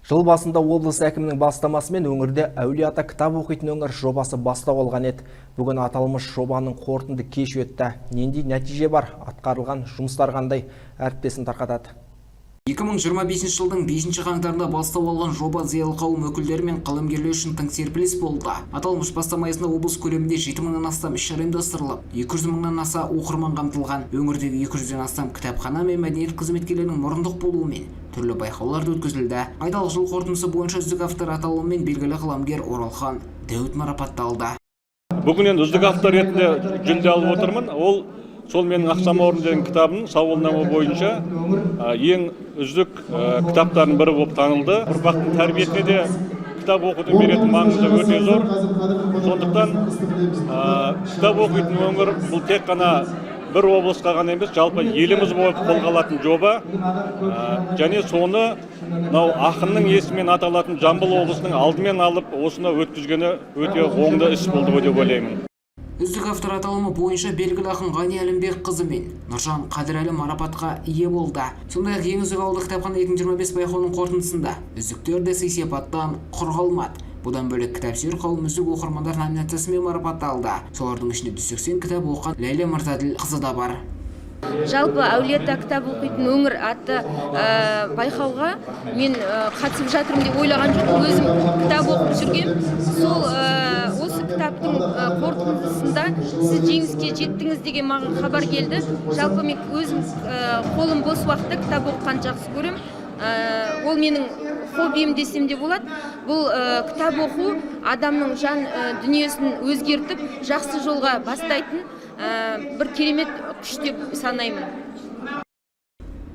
Жыл басында облыс әкімінің бастамасымен өңірде «Әулие-Ата кітап оқитын өңір» жобасы бастау алған еді. Бүгін аталмыш жобаның қорытынды кеші өтті. Нендей нәтиже бар, атқарылған жұмыстар қандай, әріптесім тарқатады. 2025 жылдың 5 қаңтарында бастау алған жоба зиялы қауым өкілдері мен қаламгерлер үшін тың серпіліс болды. Аталмыш бастама аясында облыс көлемінде 7 мыңнан астам іс-шара ұйымдастырылып, 200 мыңнан аса оқырман қамтылған. Өңірдегі 200-ден астам кітапхана мен мәдениет қызметкерлерінің мұрындық болуымен түрлі байқаулар да өткізілді. Айталық, жыл қорытындысы бойынша үздік автор аталымымен белгілі қаламгер Оралхан Дәуіт марапатталды. Бүгін енді үздік автор ретінде жүлде алып отырмын. Ол сол менің «Ақ самаурын» деген кітабым сауалнама бойынша ең үздік кітаптардың бірі болып танылды. Ұрпақтың тәрбиесіне де кітап оқудың беретін маңызы өте зор. Сондықтан кітап оқитын өңір бұл тек қана бір облысқа ғана емес, жалпы еліміз болып қолға алатын жоба. Және соны мынау ақынның есімімен аталатын Жамбыл облысының алдымен алып, осыны өткізгені өте оңды іс болды ғой деп ойлаймын. Үздік автор аталымы бойынша белгілі ақын Ғани Әлімбекқызы мен Нұржан Қадірәлі марапатқа ие болды. Сондай-ақ «Ең үздік ауылдық кітапхана 2025» байқауының қорытындысында үздіктер де сый-сияпаттан құр қалмады. Бұдан бөлек, кітапсүйер қауым үздік оқырмандар номинациясымен марапатталды. Солардың ішінде 180 кітап оқыған Ләйлә Мырзаділ қызы да бар. Жалпы, «Әулиеата кітап оқитын өңір» атты байқауға мен қатысып жатырмын деп ойлаған жоқпын. Өзім кітап оқып жүргем. Сол осы кітаптың қорытындысында «Сіз жеңіске жеттіңіз» деген маған хабар келді. Жалпы, мен өзім қолым бос уақытта кітап оқығанды жақсы көремін. Ол менің хоббиім десем де болады. Бұл кітап оқу адамның жан дүниесін өзгертіп, жақсы жолға бастайтын бір керемет күш деп санаймын.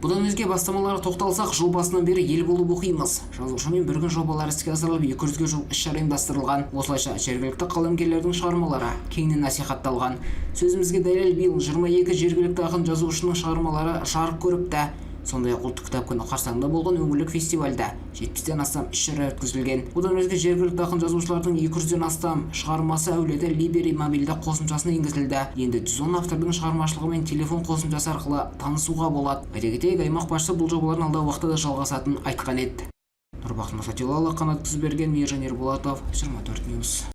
Бұдан өзге бастамаларға тоқталсақ, жыл басынан бері «Ел болып оқимыз», «Жазушымен бір күн» жобалары іске асырылып, 200-ге жуық іс-шара ұйымдастырылған. Осылайша жергілікті қаламгерлердің шығармалары кеңінен насихатталған. Сөзімізге дәлел, биыл 22 жергілікті ақын жазушының шығармалары жарық көріпті. Сондай-ақ ұлттық кітап күні қарсаңында болған өңірлік фестивальда 70-тен астам іс-шара өткізілген. Бұдан өзге жергілікті ақын жазушылардың 200-ден астам шығармасы «Әулиеата Либери» мобильді қосымшасына енгізілді. Енді 110 автордың шығармашылығымен телефон қосымшасы арқылы танысуға болады. Айта кетейік, аймақ басшысы бұл жобалардың алдағы уақытта да жалғасатынын айтқан еді. Нұрбақыт Масатилалы, Қанат Тұзберген, Мейіржан Ерболатов, 24 News.